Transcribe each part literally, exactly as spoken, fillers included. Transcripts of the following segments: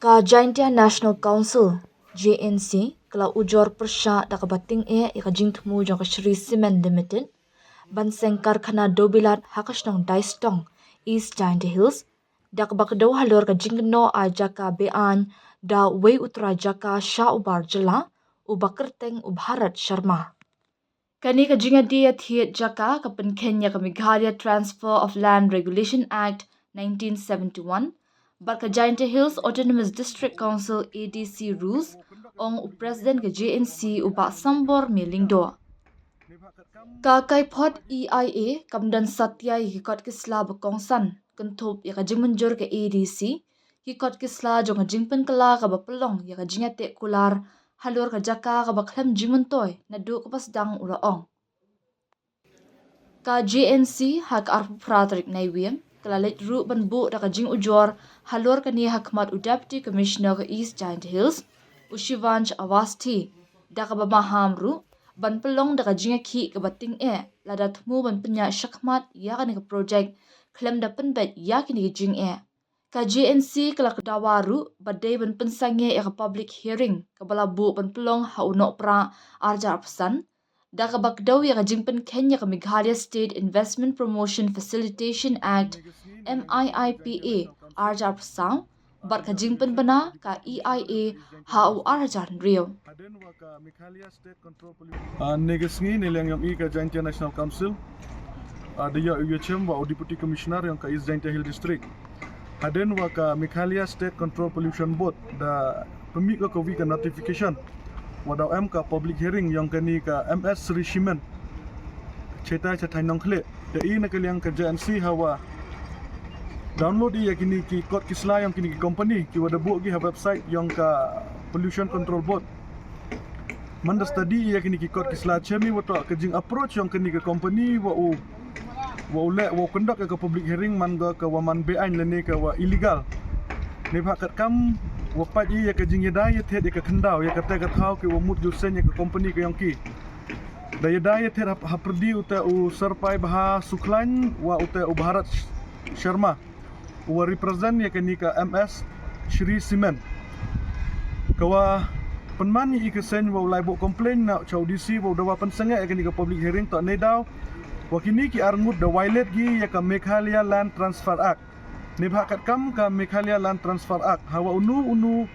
Ka Jaintia National Council, J N C, ka la ujor pyrshah da kaba tyngeh ïa ka jingthmu jong ka Shree Cement Limited ban seng karkhana dewbilat ha ka shnong Daistong, East Jaintia Hills, da kaba kdew halor ka jingkynnoh ai jaka be-aiñ da uwei u trai jaka sha u bar jylla uba kyrteng u Bharat Sharma. Kane ka jingïadie ïathied jaka ka pynkheiñ ïa ka Meghalaya Transfer of Land Regulation Act nineteen seventy-one bad ka Jaintia Hills Autonomous District Council, A D C, rules, ong u President ka J N C, u Bah Sambor M Lyngdoh. Ka kaiphod E I A kam don satia ïa ki kot ki sla ba kongsan, kynthup ïa ka jingmynjur ka A D C, ki kot ki sla jong ka jingpynkylla kaba pynlong ïa ka jingïateh kular halor ka jaka kaba khlem jingmyntoi naduh kaba sdang, u la ong. Ka J N C ha ka arphew phra tarik Naiwieng ka la leit ruh ban buh da ka jingujor halor kane ha khmat u Deputy Commissioner ka East Jaintia Hills, u Shivansh Awasthi, da kaba maham ruh ban pynlong da ka jingïakhih kaba tyngeh lada thmu ban pynïaid shakhmat ïa kane ka projek khlem da pynbeit ïa kine ki jingeh. Ka J N C ka la dawa ruh ba dei ban pynsangeh ïa ka public hearing kaba la buh ban pynlong ha u Nohprah arhajar arphew san, da kaba kdew ïa ka jingpynkheiñ ïa ka Meghalaya State Investment Promotion Facilitation Act, M I I P A, arhajar arphew saw, bad ka jingpynbna ka E I A ha u arhajar hynriew. Ah, ne ka sngi ne liang ïong i ka Jaintia National Council, ah, da ïoh ïa u chem wa u Deputy Commissioner ïong ka East Jaintia Hill District. Hadien wa ka Meghalaya State Control Pollution Board da pynmih ka kawi ka notification wa da em ka public hearing ïong kani ka M S Shree Cement. Cheta cha thaiñ Nongkhlieh. Da i na ka liang ka J N C hawa download i ïa kini ki kot ki sla ïong kini ki company ki wa da buh ki ha website ïong ka Pollution Control Board. Man da study ïa kini ki kot ki sla chem i wa toh ka jing approach ïong kini ki company wa u wa u leh wa u conduct ïa ka public hearing man ka ka wa man be-aiñ lane ka wa illegal. Ne bha katkam wa pait i ïa ka jingïada ïathied ïa ka khyndaw ïa kata ka thaw ki wa mut ju seng ïa ka company ka ïong ki. Da ïada ïathied ha pyrdi uta u Sir Paibha Sukhlain wa uta u Bharat Sharma u wa represent ïa kani ka M S Shree Cement. Ka wa pynman i ka seng wa u lai buh complain na cha u D C wa u da wa pynsangeh ïa kani ka public hearing toh ne daw wa kini ki arngut da violate gi ïa ka Meghalaya Land Transfer Act. Ne bha katkam ka Meghalaya Land Transfer Act hawa unu unu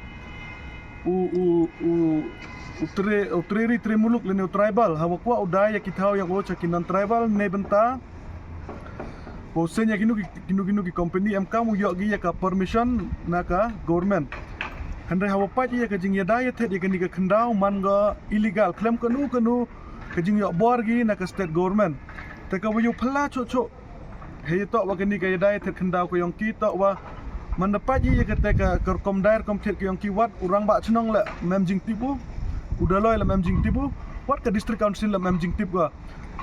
u u u u tre u tre ri tre muluk lane u tribal hawa kwah u da ïa ki thaw ïong u cha ki non tribal ne bynta wa u seng ïa kinu ki kinu kinu ki company em kam u ïoh gi ïa ka permission na ka government. Hynrei hawa pait ïa ka jingïada ïathied ïa kani ka khyndaw man ka illegal khlem kanu kanu ka jingïoh bor gi na ka state government. Te ka wa ïoh phylla chuh chuh hei toh wa kani ka ïada ïathied khyndaw ka ïong ki toh wa man da pait ïa kata ka ka rukom dai rukom thied ka ïong ki wat u rangbah chnong la mem jingtip u u daloi la mem jingtip u wat ka district council la mem jingtip ka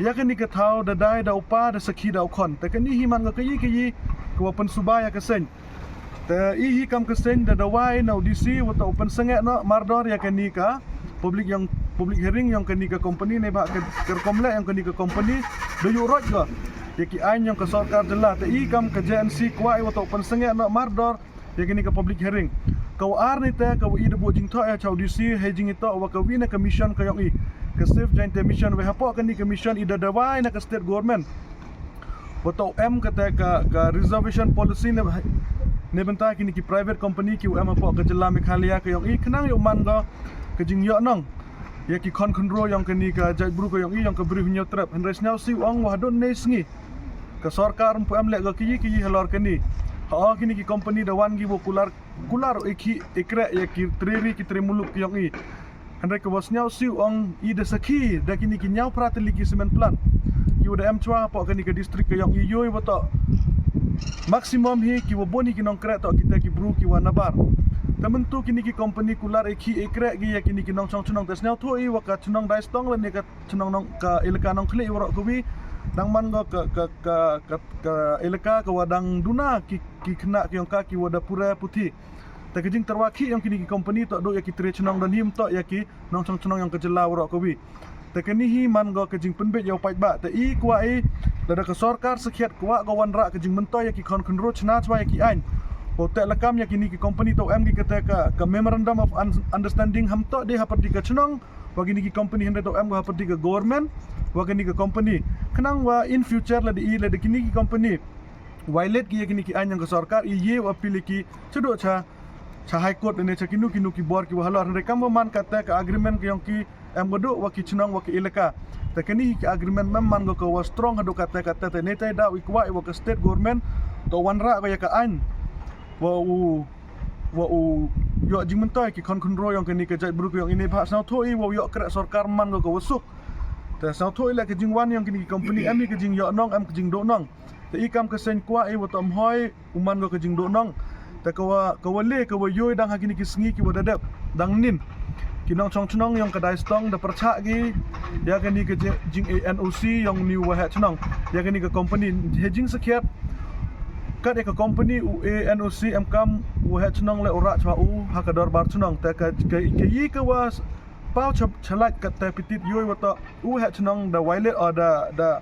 ïa kani ka thaw da dai da u pa da sakhi da u khon. Te kani hi man ka ka i ka i ka wa pynsuba ïa ka seng. Te i hi kam ka seng da dawai na u D C wa ta u pynsangeh noh mardor ïa kani ka public ïong public hearing ïong kani ka company ne ba ka ka rukom leh ïong kani ka company da ïuh roit ka ïa ki aiñ ïong ka sorkar jylla. Te i kam ka J N C kwah i wa ta u pynsangeh noh mardor ïa kani ka public hearing. Ka wa ar ni te ka wa i da buh jingthoh ïa cha u D C hei jingitoh wa ka wi na ka mission ka ïong i ka Save Jaintia Mission. Wei hapoh kani ka mission i da dawai na ka state government wa ta u em kata ka ka reservation policy ne ne bynta kini ki private company ki u em hapoh ka jylla Meghalaya ka ïong i khnang ïa u man ka ka jingïoh nong ïa ki khon khynro ïong kani ka jaitbru ka ïong i ïong ka bri Hynñiewtrep. Hynrei sniaw si u ong wa hadon ne sngi ka sorkar mpu em leh ka ki ki halor kani ha o kini ki company da wan gi wa kular kular i ki i kreh ïa ki tre ri ki tre muluk ka ïong i. Hynrei ka wa sniaw si u ong i da sakhi da kini ki ñiaw phra tylli ki cement plant ki wa da em chwa hapoh kani ka district ka ïong i ïoi wa toh maximum hi ki wa bun hi ki nongkreh toh kita ki bru ki wa nabar. Te myntu kini ki company kular i ki i kreh gi ïa kini ki nongchong chnong te sniaw thu i wa ka chnong Daistong lane ka chnong nong ka elaka Nongkhlieh i waroh ka wi dang man ka ka ka ka ka elaka ka wa dang duna ki ki khynnah ki ïong ka ki wa da pura puthi. Te ka jingtyrwa khih ïong kini ki company toh duh ïa ki tre chnong don him toh ïa ki nongchong chnong ïong ka jylla waroh ka wi. Te kani hi man ka ka jingpynbeit ïa u paidbah te i kwah i lada ka sorkar sakhiat kwah ka wanrah ka jingmyntoi ïa ki khon khynro chna chwa ïa ki aiñ Wow teh lakam ïa kini ki company, to em ki kata ka, ka memorandum of un- understanding, ham to dei hapyrdi ka chnong wa kini ki company, hynrei to em ko hapyrdi ka government wa kini ki company. Khnang wa in future lada i, lada kini ki company violate ki ïa kini ki aiñ jong ka sorkar, i ïa u appeal ïa ki shaduh cha, cha High Court ne cha kino kino ki bor ki wa halor. Hynrei kam wa man kata ka agreement ka jong ki em haduh wa ki chnong wa ki elaka. Te kani hi ki agreement mem man ko ka wa strong haduh kata kata. Te netai daw i kwah i wa ka state government to wanrah ko ïa ka aiñ wa u, wa u ïoh jingmyntoi ki khon khynroo jong kani ka jaitbru ka jong i, ne ba sngewthuh i wa u ïoh kreh sorkar man ko ka wa suk. Te sngewthuh i leh ka jingwan jong kini ki company, em i ka jingïoh nong, em ka jingduh nong. Te i kam ka seng kwah i wa to em hoi u man ko ka jingduh nong. Te ka wa, ka wa le, ka wa ïoh dang ha kini ki sngi ki wa da dep, dang nin, ki nongchong chnong jong ka Daistong da pyrchah ki ïa kani ka jing, jing, eh, N O C jong ni u waheh chnong ïa kani ka company. He jingsakhiat kat ïa ka company u, eh, N O C em kam u waheh chnong le u rah chwa u ha ka dorbar chnong. Te ka, ka, ka i ka wa paw cha, chalait kat te pitit ïoh wa to u waheh chnong da violate, o da, da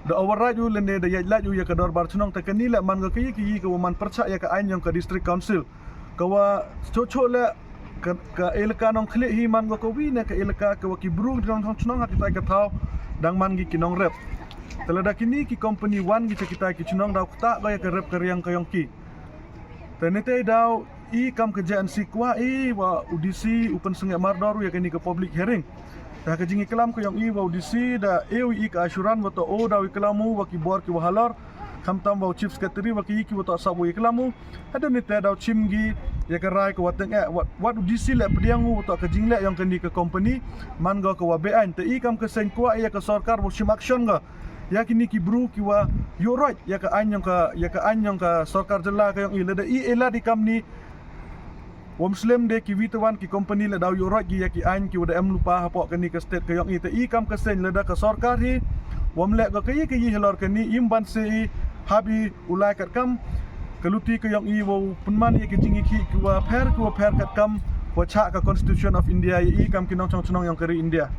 da override u lane da ïaid lait u ïa ka dorbar chnong. Te kani le man ko ka i ka i ka wa man pyrchah ïa ka aiñ jong ka District Council. Ka wa choh choh le ka, ka elaka Nongkhlieh hi man ko ka wi ne ka elaka ka wa ki bru ki nongchong chnong ha kitai ka thaw dang man ki ki nongrep. Te lada kini ki company wan ki cha kitai ki chnong daw ktah ko ïa ka rep ka riang ka jong ki. Te netai daw i kam ka J N C kwah i wa u D C u pynsangeh mardor u ïa kani ka public hearing. Te ha ka jingïaklam ka jong i wa u D C da e u i ka assurance wa to o daw ïaklam u wa ki bor ki wa halor, khamtam wa u Chief Secretary wa ki i ki wa to sap u ïaklam u. Hadien netai daw chim ki ïa ka rai ka wa teng eh, wat, wat u D C le pdiang u wa to ka jingleh jong kani ka company man ko ka wa beaiñ. Te i kam ka seng kwah ïa ka sorkar wa shim action ko ïa kini ki bru ki wa ïuh roit ïa ka aiñ jong ka, ïa ka aiñ jong ka sorkar jylla ka jong i. Lada i e lad i kam ni, wam slem de ki wi te wan ki company le daw ïuh roit ki ïa ki aiñ ki wa da em lypa hapoh kani ka state ka jong i. Te i kam ka seng lada ka sorkar hi wam leh ko ka i ka i halor kani, im ban se i hap i u lai katkam ka luti ka jong i wa u pynman ïa ki jingïakhih ki wa pher, ki wa pher katkam wa chah ka Constitution of India ïa i kam ki nongchong chnong jong ka ri India.